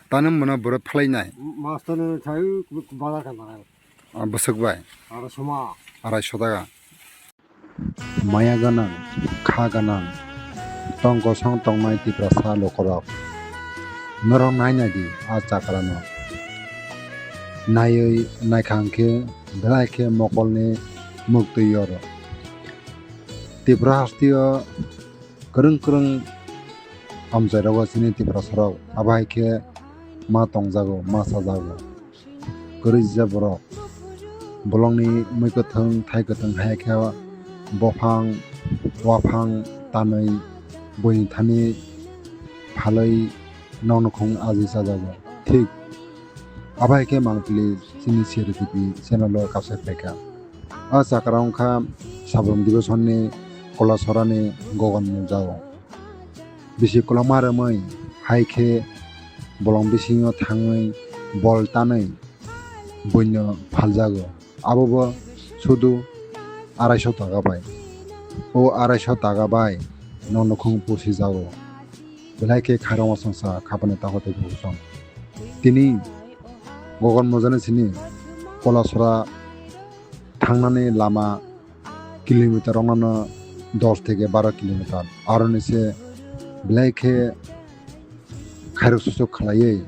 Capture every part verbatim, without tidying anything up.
Tani mano borok phalai nai. Master no thai bazar ka manai. Ah, bwswk bai? Arai soma. Arai sotaka. Maya gwnang, kha gwnang, tong kosong tongnai Tiprasa lukurok. Norok nai nai di a chakrano. Naiwi naikha hwnkhe belai khe mokolni muktwi yoro. Tipra hasteo kwrwng kwrwng amchairogo chini Tiprasarok, abo hai khe ma tongjago, ma chajago. Kwrwi jesa borok, bolongni mui kwthwng, thai kwthwng hai khe bophang, waphang tanwi buini thani phalwi noknokhung aji chajago. Thik abo hai khe mangpili chini Siri T V channel o kapsai phaikha. A chakra wngkha Sabrum Divisonni Kolasorani Gogon Mujago. Bisi kwlangma rwmwi hai khe bolong bisingo thangwi bol tanwi buino phaljago. Abobo sudu arai sho taka bai. O arai sho taka bai noknokhung pusijago. Belai khe khairokma songsa khapani takhuk tei bukhuk song. Tini Gogon Mujani sini Kolasora thangnani lama kilometer wngnano dos theke baro kilometer. Aroni se belai khe khairok susuk khlaiwi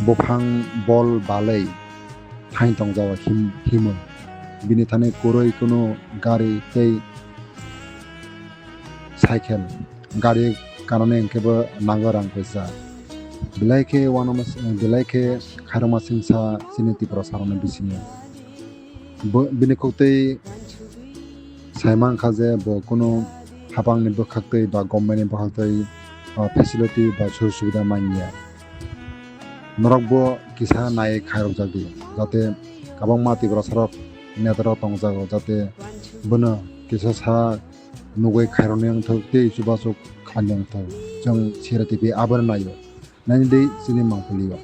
buphang bol balwi thain tongjago him-, himwi. Bini thani kwrwi kunu gari tei cycle, gari kanani hwnkhe bo nango rang puisa. Belai khe uanama, belai khe khairokma singsa chini Tiprasarokni bisingo. Bo, bini koktwi sai mankha je bo kunu hapangni bwkhaktwi ba government ni bwkhaktwi, ah, facility ba sujog subida manya. Norok bo kisa nai khairokjak di, jate kwbangma Tiprasarok netarok tongjago, jate bono kisa sa nugwi khairoknai wngthok tei chubachu khlainai wngthok. Chwng Siri T V abono naio. Naini di chini mangpili o.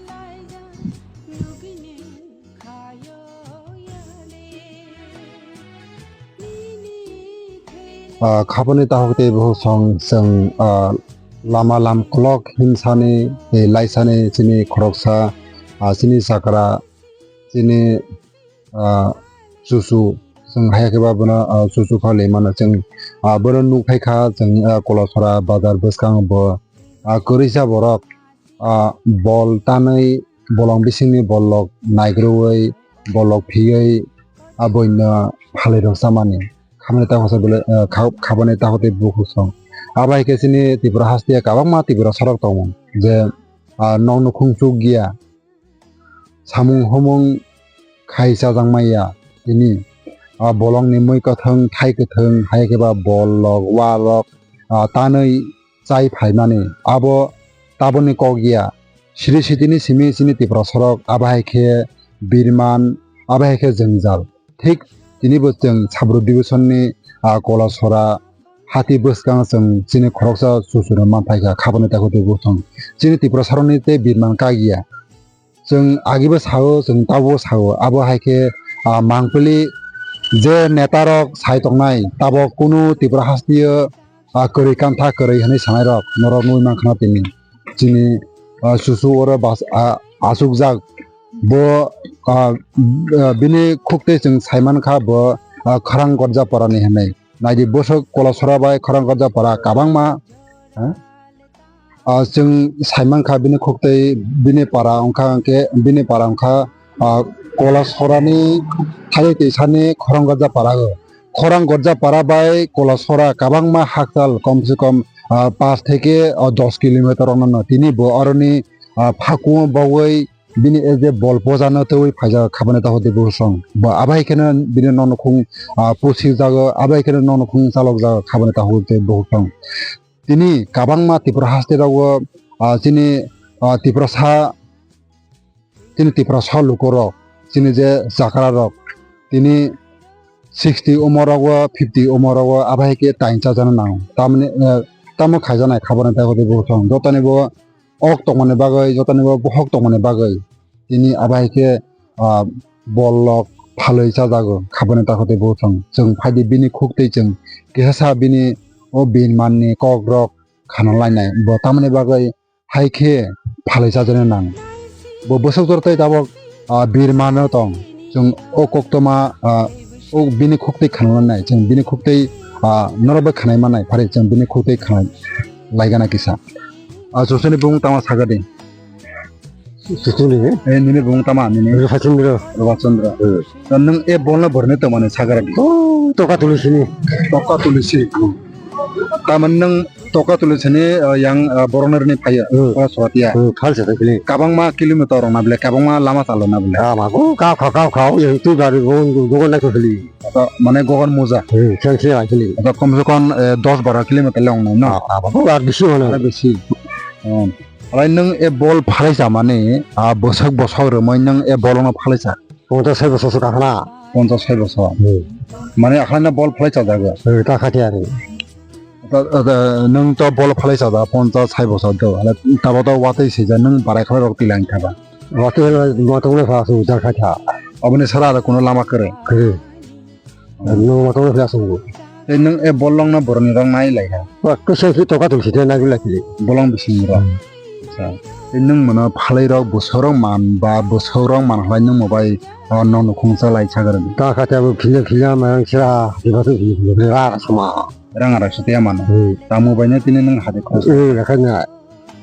Ah, khapani takhuk tei bukhuk song chwng, ah, lama lam kolok himsani tei laisani chini khoroksa, ah, chini chakra, chini, ah, chuchu, chwng hai khe ba bono, ah, chuchu kha le mano chwng, ah, bono nuk phai kha chwng, ah, Kolasora bazar bwskango bo, ah, kwrwisa borok, ah, bol tanwi bolong bisingni bollok naikroi, bollok phiyoi aboino phalwi rok chamani. Khabani takhuk sa belai, ah, kha-, khabani takhuk tei bukhuk song. Abo hai khe chini Tripura haste kwbangma Tiprasarok tongo je, ah, noknokhung chukya, samung humung khai chajak maya tini. Ah, bolongni mui kwthwng, thai kwthwng, hai khe ba bollok, walok, ah, tanwi chai phaimani. Abo taboni kok ya. Siri sitini simi chini Tiprasarok, abo hai khe birman, abo hai khe jwngjal. Thik tinibo chwng Sabrum division ni, ah, Kolasora hati bwskang chwng chini khoroksa chuchurok man phai kha, khabani takhuk tei bukhuk song. Chini Tiprasarokni tei birman kak ya. Chwng agibo sao, chwng tabukbo sao, abo hai khe, ah, mangpili je netarok sai tongnai, tabok kunu Tripura hasteo, ah, kwrwi kantha kwrwi hwnwi sanairok norok nugwi mankha tini. Chini, ah, chuchu oro bas-, ah, achukjak bo, ah, ah, bini khuktwi chwng sai mankha bo, ah, Khorang Gorja Parani hwnwi. Naidi bwswk Kolasora bai Khorang Gorja Para kwbangma, ha? Ah, chwng sai mankha bini khuktwi bini para wngkha hwnkhe, bini para wngkha, ah, Kolasorani thani twisani Khorang Gorja Para o. Khorang Gorja Para bai Kolasora kwbangma hakchal, kom se kom, ah, pash theke, ah, dos kilometer wngmano. Tini bo aroni, ah, phakungo bogwi bini je bol pojano twiwi phaijak khabani takhuk tei bukhuk song. Bo abo hai kheno bini noknokhung, ah, pusi jago, abo hai kheno noknokhung chalok jago khabani takhuk tei bukhuk song. Tini kwbangma Tripura haste rogo, ah, chini, ah, Tiprasa, chini Tiprasa lukurok, chini je chakra rok, tini sixty umor rogo, fifty umor rogo, abo hai khe tain chajana nango. Tamni, eh, tamo khaijaknai khabani takhuk tei bukhuk song. Jotoni bo ok tongmani bagwi, jotoni bo bohok tongmani bagwi. Tini abo hai khe, ah, bollok phalwi chajago khabani takhuk tei bukhuk song. Chwng phaidi bini khuktwi chwng kisa sa bini o birmanni kokrok khana lainai. Bo tamoni bagwi hai khe phalai chajaknai nang. Bo bwswk jora tei tabok, ah, birma no tong. Chwng o koktwma, ah, o bini khuktwi khananai, chwng bini khuktwi, ah, norok bai khanai manai, phari chwng bini khuktwi khanai laigana kisa. Ah, chwng chini bumung tama sagadi. Chwng chini? Eh, nini bumung tama, nini? Rupa Chandra. Rupa Chandra. Hmm. Nwng e bolno borni tongmani sagaradi. Oh, toka tuli sini. Toka tuli si. Tamani nwng toka tuli sini, uh, yang, uh, borokno rini phaiya. Hmm. Oh, sotia. Hmm, phal se tangkili. Kabangma kilometer rok na bile, kabangma lama chalo na bile. Ah, ma ko ka kha ka kha, yang tu dari go go na ko hili. Ata mane gogon moja. Hmm, chang se ai hili. Ata kom se kom, eh, dos baro kilometer le ong nai no. Ah, ah, ba ko ar bisi mane. Ar bisi. Hmm. Alai nwng e bol phalai chamani, ah, bwsak bwsak rwmai nwng e bolno phalai cha. Ponchas sai bosor se kakhna. Ponchas sai bosor. Hmm. Mane akhana bol phalai chajago. Hmm, ta khati ari. Ta, ta, nwng to bol phalai chaja ponchas sai bosor do. Ala tabo to watwi sija nwng barai khlai rok tilang thaba. Watwi hela matong le pha su jar kha tha. Oboni sara da kuno lama kwrwi. Kwrwi. Nwng matong le pha su. Tei nwng e bol longna boroni rok nai lai kha. Wa kwsa ki toka tum site nagwi lai kili. Bolong bising rok. Hmm. Acha. Tei nwng mano phalai rok bwsarok man ba bwsarok man halai nwng mobai, o, nwng nukhung cha lai sagar. Ta kha ta bo phila phila ma yang sira diba tu phila ra ra sama. Rang ara site mano. Hmm. Tamo bai no tini nwng hade khos. Hmm, ra kha na.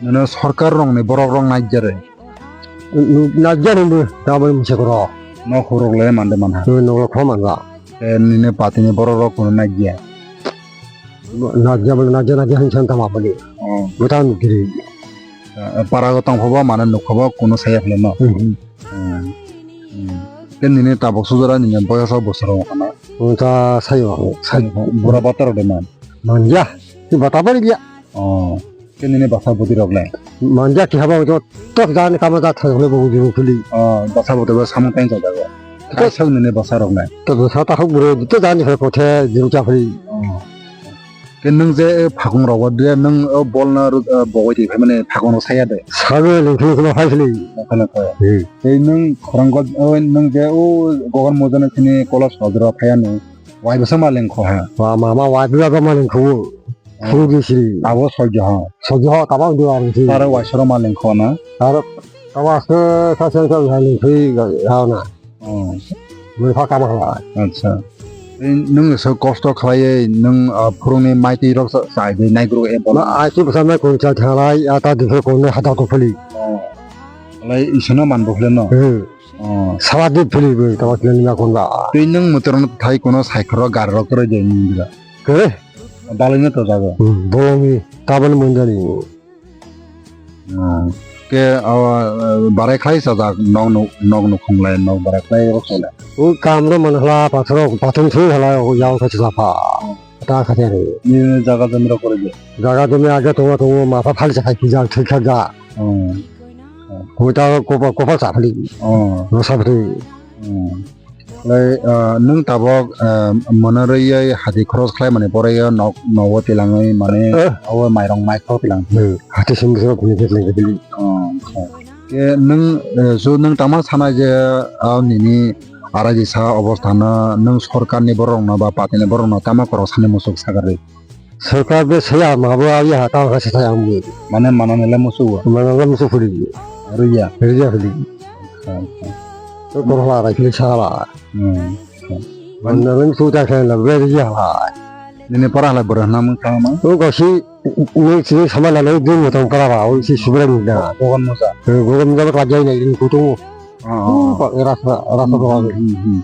Nwng sorkar rok ni borok rok nai jare. Nai jare bo ta bo mse koro. No khorok le mande man ha. Hmm, no khoma ga. Tei nini patini borok rok kuno nai ya. Najya bole najya najya hin san tama bole. Oh. Buta nukiri. Eh, para go tong khobo mane nuk khobo kuno saya phele no. Hmm. Hmm. Hmm. Tei nini tabok sujara nini boyos o bosor o kana. Unta sayo. Sayo, bura batar de man. Manja. Ti bata bari dia. Oh. Tei nini basa budi rok le. Manja ki haba jo tok jan kama da thang le bo juru khuli. Oh, basa budi ba samung tang jaga. Kaisa nini bwsa rok nai. To bwsa ta hok bwrwi to jani phai kothe jil cha phai. Oh. Ke nwng je phakung rok de nwng o bol na rw-, o bogoi di phai mane phakung rok saya de. Sabe lengkhli khno phai khli. Khno kho. Hmm. Tei nwng khorang go, o nwng je o gogon mojano khini kolos hodro phai ano. Wai bwsa ma lengkho ha. Wa ma ma wai bwsa ma lengkho. Phuru di siri. Abo soijo ha. Soijo ha, tabang di wari siri. Taro waisoro ma lengkho na. Taro, tabo aske sa sa sa ha lengkho ha na. Oh. Mui pha kama ha. Acha. Tei nwng so kosto khlaiwi nwng, ah, phurungni maitwi rok sa-, chai de naigruk e bola. Ma ai tu bwsa mai kun cha thalai, ata di phuru kun hada ko phuli. Oh. Alai isano man bo khle no. Hmm. Oh. Sala di phuli bo tabo khle na kun ba. Tei nwng motor no thai kono cycle rok gari rok kwrwi de nwng dira. Kere? Balai no to jago. Hmm, bolongni, tabani monjani. Hmm. Ke, awa, eh, barai khlai sajak, nok nu-, nok nukhung lai, nok barai khlai rok sole. O kam ro man hla, pathor, pathon thui hla, o yaw kha chla pha. Ta kha chari. Ni jaga jami rok kore je. Jaga jami age tongo, tongo, ma pha phal sa khai kijak, thik kha ga. Hmm. Ko ta ko pa, ko pa sa phali. Oh. Ro sa phali. Hmm. Lai, ah, nwng tabok, ah, mono rwiyai hati khoros khlai mani pore o nok, nogo tilangwi mane. Eh. Abo mairong mai khoro tilang. Hmm. Hati simi soro kuni khe tilang khe tilang. Oh, acha. Ke nwng, eh, so nwng tama sana je, ah, nini araji sa obostha no nwng sorkar ni borok no ba party ni borok no tama korok sani musuk sagarwi. Sorkar be saya ma bo ya ha ta ha saya ang. Mane manani le musu. Manani le musu phuri. Riya. Riya phuri. Acha, acha. To korok la rai phuri sala. Hmm. Manani le musu ta khe la be riya la. Nini para la bora na mung kha ma. O gosi ni sini sama la le dun mo tong para ba o si subra ni da. Gogon musa. Gogon musa ba jai nai ni kutu. Oh, oh. Rasa rasa doang. Hmm, hmm.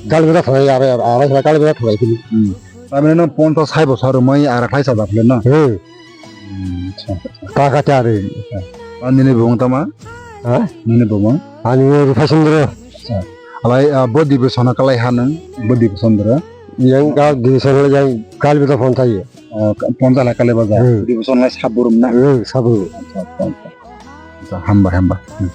Kali bera thai, are, are, are, kali bera thai kini. Hmm. Tamni no ponchas sai bosor rwmai ara khlai sajak le no? Hmm. Hmm, acha. Ta kha cha re. Acha. Ani ni bumung tama? Ha? Nini bumung? Ani ni Rupa Chandra. Acha. Alai, ah, bo division kalai ha nang, bo division dra? Yang ka division yang kali bera phone thai. Oh, ka-, ponchas lai kali baja. Hmm. Division lai saburum na? Hmm, saburum. Acha, acha, acha. Acha, hamba, hamba. Hmm.